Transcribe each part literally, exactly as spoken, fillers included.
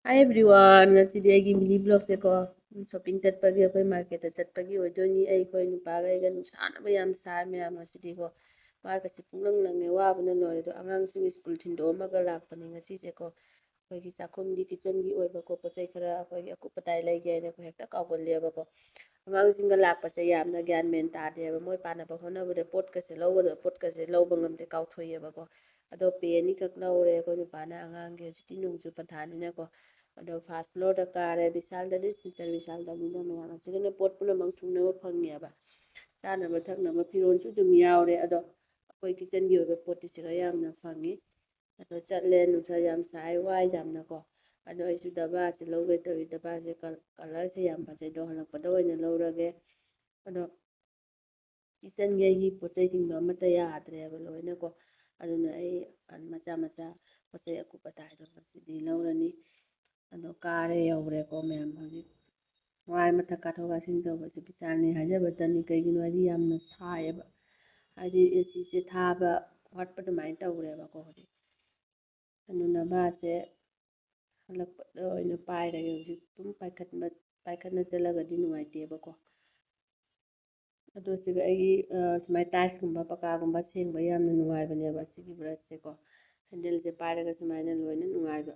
Hi everyone, ꯉꯁꯤꯗꯤ ꯑꯩꯒꯤ mini vlogꯁꯦꯀꯣ, shopping ꯆꯠꯄꯒꯤ, ꯑꯩꯈꯣꯏ marketꯇ ꯆꯠꯄꯒꯤ ꯑꯣꯏꯗꯣꯏꯅꯤ꯫ ꯑꯩꯈꯣꯏ ꯅꯨꯄꯥꯒ ꯑꯩꯒ ꯅꯨꯡꯁꯥꯅꯕ ꯌꯥꯝ ꯁꯥꯏ ꯃꯌꯥꯝ ꯉꯁꯤꯗꯤꯀꯣ꯫ ꯃꯥꯒꯁꯤ ꯄꯨꯡꯂꯪ ꯂꯪꯉꯦ, ꯋꯥꯕꯅ ꯂꯣꯏꯔꯦ꯫ ꯑꯗꯣ ꯑꯉꯥꯡꯁꯤꯡ school ꯊꯤꯟꯗꯣꯛꯑꯝꯃꯒ ꯂꯥꯛꯄꯅꯤ ꯉꯁꯤꯁꯦꯀꯣ꯫ ꯑꯩꯈꯣꯏꯒꯤ ꯆꯥꯛꯈꯨꯝꯒꯤ kitchenꯒꯤ ꯑꯣꯏꯕꯀꯣ, ꯄꯣꯠ ꯆꯩ ꯈꯔ ꯑꯩꯈꯣꯏꯒꯤ ꯑꯀꯨꯞ ꯑꯇꯥꯏ ꯂꯩꯒꯦ ꯍꯥꯏꯅ ꯑꯩꯈꯣꯏ ꯍꯦꯛꯇ ꯀꯥꯎꯒꯜꯂꯦꯕꯀꯣ꯫ ꯑꯉꯥꯡꯁꯤꯡꯒ ꯂꯥꯛꯄꯁꯦ ꯌꯥꯝꯅ ꯒ꯭ꯌꯥꯟ ꯃꯦꯟ ꯇꯥꯗꯦꯕ꯫ ꯃꯣꯏ ꯄꯥꯅꯕ ꯍꯣꯠꯅꯕꯗ ꯄꯣꯠꯀꯁꯦ ꯂꯧꯒꯗꯕ ꯄꯣꯠꯀꯁꯦ ꯂꯧꯕ ꯉꯝꯗꯦ, ꯀꯥꯎꯊꯣꯛꯑꯦꯕꯀꯣ꯫ ꯑꯗꯣ ꯄꯦ ꯑꯅꯤꯈꯛ ꯂꯧꯔꯦ ꯑꯩꯈꯣꯏ ꯅꯨꯄꯥꯅ ꯑꯉꯥꯡꯒꯤ, ꯍꯧꯖꯤꯛꯇꯤ ꯅꯣꯡꯖꯨ ꯄꯟꯊꯥꯅꯤꯅꯀꯣ꯫ ꯑꯗꯣ first floorꯗ ꯀꯥꯔꯦ, ꯕꯤꯁꯥꯜꯗꯗꯤ ꯁꯤꯜꯆꯔ ꯕꯤꯁꯥꯜꯗꯅꯤꯅ ꯃꯌꯥꯝ ꯑꯁꯤꯗꯅ ꯄꯣꯠ ꯄꯨꯝꯅꯃꯛ ꯁꯨꯅꯕ ꯐꯪꯉꯦꯕ꯫ ꯆꯥꯅꯕ ꯊꯛꯅꯕ ꯐꯤꯔꯣꯜꯁꯨ ꯑꯗꯨꯝ ꯌꯥꯎꯔꯦ꯫ ꯑꯗꯣ ꯑꯩꯈꯣꯏ kitchenꯒꯤ ꯑꯣꯏꯕ ꯄꯣꯠꯇꯤ ꯁꯤꯗ ꯌꯥꯝꯅ ꯐꯪꯉꯤ꯫ ꯑꯗꯣ ꯆꯠꯂꯦ, ꯅꯨꯡꯁꯥ ꯌꯥꯝ ꯁꯥꯏ, ꯋꯥꯏ ꯌꯥꯝꯅꯀꯣ꯫ ꯑꯗꯣ ꯑꯩꯁꯨ ꯗꯕꯥꯁꯦ ꯂꯧꯒꯦ ꯇꯧꯔꯤ, ꯗꯕꯥꯁꯦ col-, colourꯁꯦ ꯌꯥꯝ ꯐꯖꯩ, ꯑꯗꯣ ꯍꯜꯂꯛꯄꯗ ꯑꯣꯏꯅ ꯂꯧꯔꯒꯦ꯫ ꯑꯗꯣ kitchenꯒꯤ ꯑꯩꯒꯤ ꯄꯣꯠ ꯆꯩꯁꯤꯡꯗꯣ ꯑꯃꯠꯇ ꯌꯥꯗ꯭ꯔꯦꯕ ꯂꯣꯏꯅꯀꯣ꯫ ꯑꯗꯨꯅ ꯑꯩ ꯃꯆꯥ ꯃꯆꯥ ꯄꯣꯠ ꯆꯩ ꯑꯀꯨꯞ ꯑꯇꯥꯏꯗꯣ ꯉꯁꯤꯗꯤ ꯂꯧꯔꯅꯤ꯫ ꯑꯗꯣ ꯀꯥꯔꯦ ꯌꯧꯔꯦꯀꯣ ꯃꯌꯥꯝ꯫ ꯍꯧꯖꯤꯛ ꯋꯥꯏ ꯃꯊꯛ ꯀꯥꯊꯣꯛ ꯀꯥꯁꯤꯟ ꯇꯧꯕꯁꯦ ꯕꯤꯁꯥꯜꯅꯤ ꯍꯥꯏꯖꯕꯇꯅꯤ, ꯀꯩꯒꯤꯅꯣ ꯍꯥꯏꯗꯤ ꯌꯥꯝꯅ ꯁꯥꯏꯌꯦꯕ, ꯍꯥꯏꯗꯤ ꯑꯦ ꯁꯤꯁꯦ ꯊꯥꯕ ꯋꯥꯠꯄ ꯑꯗꯨꯃꯥꯏꯅ ꯇꯧꯔꯦꯕꯀꯣ ꯍꯧꯖꯤꯛ꯫ ꯑꯗꯨꯅ ꯃꯥꯁꯦ ꯍꯜꯂꯛꯄꯗ ꯑꯣꯏꯅ ꯄꯥꯏꯔꯒꯦ꯫ ꯍꯧꯖꯤꯛ ꯑꯗꯨꯝ ꯄꯥꯏꯈꯠꯄ, ꯄꯥꯏꯈꯠꯅ ꯆꯠꯂꯒꯗꯤ ꯅꯨꯡꯉꯥꯏꯇꯦꯕꯀꯣ꯫ ꯑꯗꯣ ꯁꯤꯒ ꯑꯩꯒꯤ, ꯑ, ꯁꯨꯃꯥꯏꯅ tiles ꯀꯨꯝꯕ ꯄꯀꯥꯒꯨꯝꯕ ꯁꯦꯡꯕ ꯌꯥꯝꯅ ꯅꯨꯡꯉꯥꯏꯕꯅꯦꯕ ꯁꯤꯒꯤ brushꯁꯦꯀꯣ꯫ Handleꯁꯦ ꯄꯥꯏꯔꯒ ꯁꯨꯃꯥꯏꯅ ꯂꯣꯏꯅ ꯅꯨꯡꯉꯥꯏꯕ꯫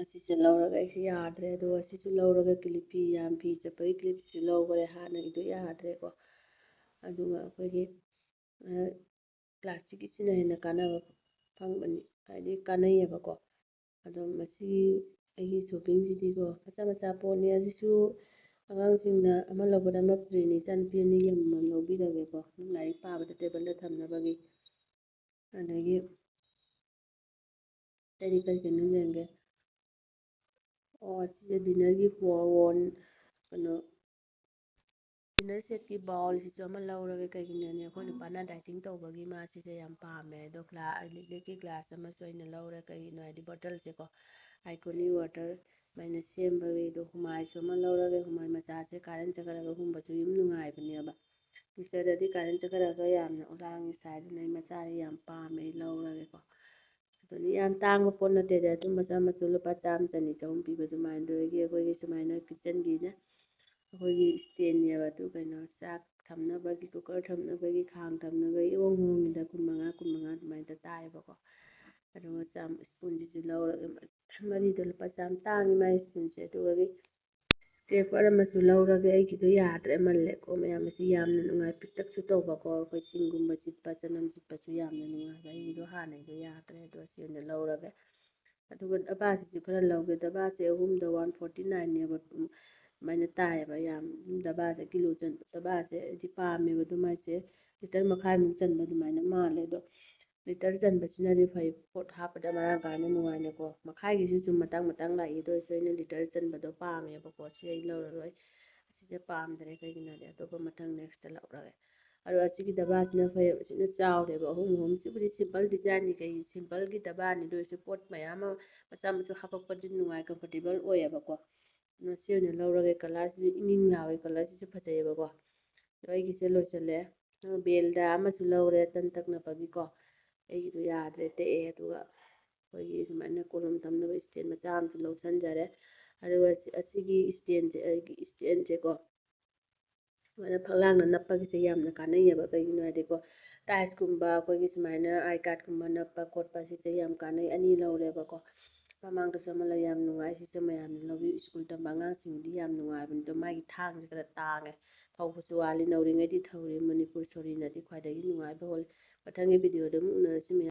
ꯑꯁꯤꯁꯦ ꯂꯧꯔꯒ ꯑꯩꯁꯦ ꯌꯥꯗ꯭ꯔꯦ꯫ ꯑꯗꯨꯒ ꯑꯁꯤꯁꯨ ꯂꯧꯔꯒ clip, ꯐꯤ ꯌꯥꯝ ꯐꯤ ꯆꯞꯄꯒꯤ clipꯁꯨ ꯂꯧꯈ꯭ꯔꯦ, ꯍꯥꯟꯅꯒꯤꯗꯣ ꯌꯥꯗ꯭ꯔꯦꯀꯣ꯫ ꯑꯗꯨꯒ ꯑꯩꯈꯣꯏꯒꯤ, ꯑ, plasticꯀꯤꯁꯤꯅ ꯍꯦꯟꯅ ꯀꯥꯟꯅꯕ ꯐꯪꯕꯅꯤ, ꯍꯥꯏꯗꯤ ꯀꯥꯟꯅꯩꯌꯦꯕꯀꯣ꯫ ꯑꯗꯣ ꯃꯁꯤ ꯑꯩꯒꯤ shoppingꯁꯤꯗꯤꯀꯣ ꯃꯆꯥ ꯃꯆꯥ ꯄꯣꯠꯅꯤ꯫ ꯑꯁꯤꯁꯨ ꯑꯉꯥꯡꯁꯤꯡꯅ ꯑꯃ ꯂꯧꯕꯗ ꯑꯃ freeꯅꯤ, ꯏꯆꯥꯅꯨꯄꯤ ꯑꯅꯤꯒꯤ ꯑꯃꯃꯝ ꯂꯧꯕꯤꯔꯒꯦꯀꯣ, ꯑꯗꯨꯝ ꯂꯥꯏꯔꯤꯛ ꯄꯥꯕꯗ tableꯗ ꯊꯝꯅꯕꯒꯤ꯫ ꯑꯗꯒꯤ ꯑꯇꯩꯗꯤ ꯀꯔꯤ ꯀꯩꯅꯣ ꯌꯦꯡꯒꯦ? ꯑꯣ, ꯁꯤꯁꯦ dinnerꯒꯤ for one, ꯀꯩꯅꯣ, dinner setꯀꯤ bowlꯁꯤꯁꯨ ꯑꯃ ꯂꯧꯔꯒꯦ꯫ ꯀꯩꯒꯤꯅꯣꯅꯦ, ꯑꯩꯈꯣꯏ ꯅꯨꯄꯥꯅ dieting ꯇꯧꯕꯒꯤ ꯃꯥ ꯁꯤꯁꯦ ꯌꯥꯝ ꯄꯥꯝꯃꯦ꯫ ꯑꯗꯣ gla-, Liquidꯀꯤ glass ꯑꯃꯁꯨ ꯑꯩꯅ ꯂꯧꯔꯦ꯫ ꯀꯩꯒꯤꯅꯣ ꯍꯥꯏꯗꯤ bottleꯁꯦꯀꯣ, Iconic water ꯁꯨꯃꯥꯏꯅ ꯁꯦꯝꯕꯒꯤ꯫ ꯑꯗꯣ ꯍꯨꯃꯥꯏꯁꯨ ꯑꯃ ꯂꯧꯔꯒꯦ꯫ ꯍꯨꯃꯥꯏ ꯃꯆꯥꯁꯦ ꯀꯥꯔꯦꯟ ꯆꯠꯈ꯭ꯔꯒ ꯍꯨꯝꯕꯁꯨ ꯌꯥꯝ ꯅꯨꯡꯉꯥꯏꯕꯅꯦꯕ꯫ ꯁꯤꯜꯆꯔꯗꯗꯤ ꯀꯥꯔꯦꯟ ꯆꯠꯈ꯭ꯔꯒ ꯌꯥꯝꯅ ꯎꯂꯥꯡꯉꯤ ꯁꯥꯏ, ꯑꯗꯨꯅ ꯑꯩ ꯃꯆꯥꯁꯦ ꯌꯥꯝ ꯄꯥꯝꯃꯦ, ꯑꯩ ꯂꯧꯔꯒꯦꯀꯣ꯫ ꯑꯗꯨꯅꯤ, ꯌꯥꯝ ꯇꯥꯡꯕ ꯄꯣꯠ ꯅꯠꯇꯦꯗ, ꯑꯗꯨꯝ ꯃꯆꯥ ꯃꯆꯥ ꯂꯨꯄꯥ ꯆꯥꯝꯃ, ꯆꯅꯤ, ꯆꯍꯨꯝ ꯄꯤꯕ ꯑꯗꯨꯃꯥꯏꯅ꯫ ꯑꯗꯨꯗꯒꯤ ꯑꯩꯈꯣꯏꯒꯤ ꯁꯨꯃꯥꯏꯅ ꯀꯤꯠꯆꯟꯒꯤꯅ ꯑꯩꯈꯣꯏꯒꯤ ꯏꯁꯇꯦꯟꯅꯦꯕ, ꯑꯗꯨ ꯀꯩꯅꯣ, ꯆꯥꯛ ꯊꯝꯅꯕꯒꯤ, ꯀꯨꯀꯔ ꯊꯝꯅꯕꯒꯤ, ꯈꯥꯡ ꯊꯝꯅꯕꯒꯤ ꯏꯍꯣꯡ ꯍꯣꯡꯉꯤꯗ, ꯀꯨꯟ ꯃꯉꯥ, ꯀꯨꯟ ꯃꯉꯥ ꯑꯗꯨꯃꯥꯏꯅ ꯇꯥꯏꯌꯦꯕꯀꯣ꯫ ꯑꯗꯨꯒ ꯆꯥꯝ-, ꯏꯁꯄꯨꯟꯁꯤꯁꯨ ꯂꯧꯔꯒ, ꯃꯔꯤꯗꯣ ꯂꯨꯄꯥ ꯆꯥꯝꯃ, ꯇꯥꯡꯉꯤ ꯃꯥꯒꯤ ꯏꯁꯄꯨꯟꯁꯦ꯫ ꯑꯗꯨꯒꯗꯤ ꯁ꯭ꯀ꯭ꯔꯦꯄꯔ ꯑꯃꯁꯨ ꯂꯧꯔꯒꯦ, ꯑꯩꯒꯤꯗꯣ ꯌꯥꯗ꯭ꯔꯦ, ꯃꯜꯂꯦꯀꯣ ꯃꯌꯥꯝ꯫ ꯑꯁꯤ ꯌꯥꯝꯅ ꯅꯨꯡꯉꯥꯏ, ꯄꯤꯛꯇꯛꯁꯨ ꯇꯧꯕꯀꯣ, ꯑꯩꯈꯣꯏ ꯁꯤꯡꯒꯨꯝꯕ ꯁꯤꯠꯄ, ꯆꯅꯝ ꯁꯤꯠꯄꯁꯨ ꯌꯥꯝꯅ ꯅꯨꯡꯉꯥꯏꯕ꯫ ꯑꯩꯒꯤꯗꯣ ꯍꯥꯟꯅꯒꯤꯗꯣ ꯌꯥꯗ꯭ꯔꯦ, ꯑꯗꯣ ꯑꯁꯤ ꯑꯣꯏꯅ ꯂꯧꯔꯒꯦ꯫ ꯑꯗꯨꯒ ꯗꯕꯥꯁꯤꯁꯨ ꯈꯔ ꯂꯧꯒꯦ꯫ ꯗꯕꯥꯁꯦ ꯑꯍꯨꯝꯗ ꯋꯥꯟ ꯐꯣꯔꯇꯤ ꯅꯥꯏꯟꯅꯦꯕ, ꯑꯗꯨꯃꯥꯏꯅ ꯇꯥꯏꯌꯦꯕ꯫ ꯌꯥꯝ ꯗꯕꯥꯁꯦ ꯀꯤꯂꯣ ꯆꯟꯕ ꯗꯕꯥꯁꯦ ꯑꯩꯗꯤ ꯄꯥꯝꯃꯦꯕ꯫ ꯑꯗꯨ ꯃꯥꯏꯁꯦ ꯂꯤꯇꯔ ꯃꯈꯥꯏꯃꯨꯛ ꯆꯟꯕ ꯑꯗꯨꯃꯥꯏꯅ ꯃꯥꯜꯂꯦ꯫ ꯑꯗꯣ ꯂꯤꯇꯔ ꯆꯟꯕꯁꯤꯅꯗꯤ ꯐꯩ, ꯄꯣꯠ ꯍꯥꯞꯄꯗ ꯃꯔꯥꯡ ꯀꯥꯏꯅ ꯅꯨꯡꯉꯥꯏꯅꯀꯣ꯫ ꯃꯈꯥꯏꯒꯤꯁꯤꯁꯨ ꯃꯇꯥꯡ ꯃꯇꯥꯡ ꯂꯥꯛꯏ, ꯑꯗꯨ ꯑꯣꯏꯔꯁꯨ ꯑꯩꯅ ꯂꯤꯇꯔ ꯆꯟꯕꯗꯣ ꯄꯥꯝꯃꯦꯕꯀꯣ꯫ ꯁꯤ ꯑꯩ ꯂꯧꯔꯔꯣꯏ, ꯑꯁꯤꯁꯦ ꯄꯥꯝꯗ꯭ꯔꯦ, ꯀꯩꯒꯤꯅꯣꯗꯤ ꯑꯇꯣꯞꯄ ꯃꯊꯪ ꯅꯦꯛꯁꯇ ꯂꯧꯔꯒꯦ꯫ ꯑꯗꯣ ꯑꯁꯤꯒꯤ ꯗꯕꯥꯁꯤꯅ ꯐꯩꯌꯦꯕ, ꯁꯤꯅ ꯆꯥꯎꯔꯦꯕ꯫ ꯑꯍꯨꯝ ꯑꯍꯨꯝ, ꯁꯤꯕꯨꯗꯤ ꯁꯤꯝꯄꯜ ꯗꯤꯖꯥꯏꯟꯅꯤ, ꯀꯩ ꯁꯤꯝꯄꯜꯒꯤ ꯗꯕꯥꯅꯤ, ꯑꯗꯨ ꯑꯣꯏꯔꯁꯨ ꯄꯣꯠ ꯃꯌꯥꯝ ꯑꯃ ꯃꯆꯥ ꯃꯆꯥ ꯍꯥꯄꯛꯄꯗꯤ ꯅꯨꯡꯉꯥꯏ, ꯀꯝꯐꯣꯔꯇꯦꯕꯜ ꯑꯣꯏꯌꯦꯕꯀꯣ꯫ ꯑꯗꯨꯅ ꯁꯤ ꯑꯣꯏꯅ ꯂꯧꯔꯒꯦ꯫ ꯀꯂꯔꯁꯤꯁꯨ ꯏꯪ ꯏꯪ ꯂꯥꯎꯋꯦ, ꯀꯂꯔꯁꯤꯁꯨ ꯐꯖꯩꯌꯦꯕꯀꯣ꯫ ꯑꯗꯣ ꯑꯩꯒꯤꯁꯦ ꯂꯣꯏꯁꯤꯜꯂꯦ꯫ ꯑꯗꯨꯒ ꯕꯦꯜꯗ ꯑꯃꯁꯨ ꯂꯧꯔꯦ, ꯇꯟ ꯇꯛꯅꯕꯒꯤꯀꯣ꯫ ꯑꯩꯒꯤꯗꯣ ꯌꯥꯗ꯭ꯔꯦ, ꯇꯦꯛꯑꯦ꯫ ꯑꯗꯨꯒ ꯑꯩꯈꯣꯏꯒꯤ ꯁꯨꯃꯥꯏꯅ ꯀꯣꯂꯣꯝ ꯊꯝꯅꯕ ꯏꯁꯇꯦꯟ ꯃꯆꯥ ꯑꯃꯁꯨ ꯂꯧꯁꯟꯖꯔꯦ꯫ ꯑꯗꯨꯒ ꯁꯤ-, ꯑꯁꯤꯒꯤ ꯏꯁꯇꯦꯟꯁꯦ, ꯑꯩꯒꯤ ꯏꯁꯇꯦꯟꯁꯦꯀꯣ, ꯁꯨꯃꯥꯏꯅ ꯐꯛꯂꯥꯡꯗ ꯅꯞꯄꯒꯤꯁꯦ ꯌꯥꯝꯅ ꯀꯥꯟꯅꯩꯌꯦꯕ꯫ ꯀꯩꯒꯤꯅꯣ ꯍꯥꯏꯗꯤꯀꯣ, ꯇꯥꯏꯜꯁꯀꯨꯝꯕ, ꯑꯩꯈꯣꯏꯒꯤ ꯁꯨꯃꯥꯏꯅ ꯑꯥꯏ ꯀꯥꯔꯠꯀꯨꯝꯕ ꯅꯞꯄ ꯈꯣꯠꯄ, ꯁꯤꯁꯦ ꯌꯥꯝ ꯀꯥꯟꯅꯩ꯫ ꯑꯅꯤ ꯂꯧꯔꯦꯕꯀꯣ꯫ ꯃꯃꯥꯡꯗꯁꯨ ꯑꯃ ꯂꯩ, ꯌꯥꯝ ꯅꯨꯡꯉꯥꯏ꯫ ꯁꯤꯁꯦ ꯃꯌꯥꯝꯅ ꯂꯧꯕꯤꯌꯨ, ꯁ꯭ꯀꯨꯜ ꯇꯝꯕ ꯑꯉꯥꯡꯁꯤꯡꯒꯤꯗꯤ ꯌꯥꯝ ꯅꯨꯡꯉꯥꯏꯕꯅꯤ꯫ ꯑꯗꯣ ꯃꯥꯒꯤ ꯊꯥꯡꯁꯦ ꯈꯔ ꯇꯥꯡꯉꯦ꯫ ꯊꯧꯕꯁꯨ ꯋꯥꯠꯂꯤ, ꯅꯧꯔꯤꯉꯩꯗꯤ ꯊꯧꯔꯤ꯫ ꯃꯅꯤꯄꯨꯔ ꯁꯣꯔꯤꯅꯗꯤ ꯈ꯭ꯋꯥꯏꯗꯒꯤ ꯅꯨꯡꯉꯥꯏꯕ ꯍꯣꯜꯂꯤ꯫ ꯃꯊꯪꯒꯤ ꯚꯤꯗꯤꯑꯣꯗ ꯑꯃꯨꯛ ꯎꯅꯔꯁꯤ ꯃꯌꯥꯝ꯫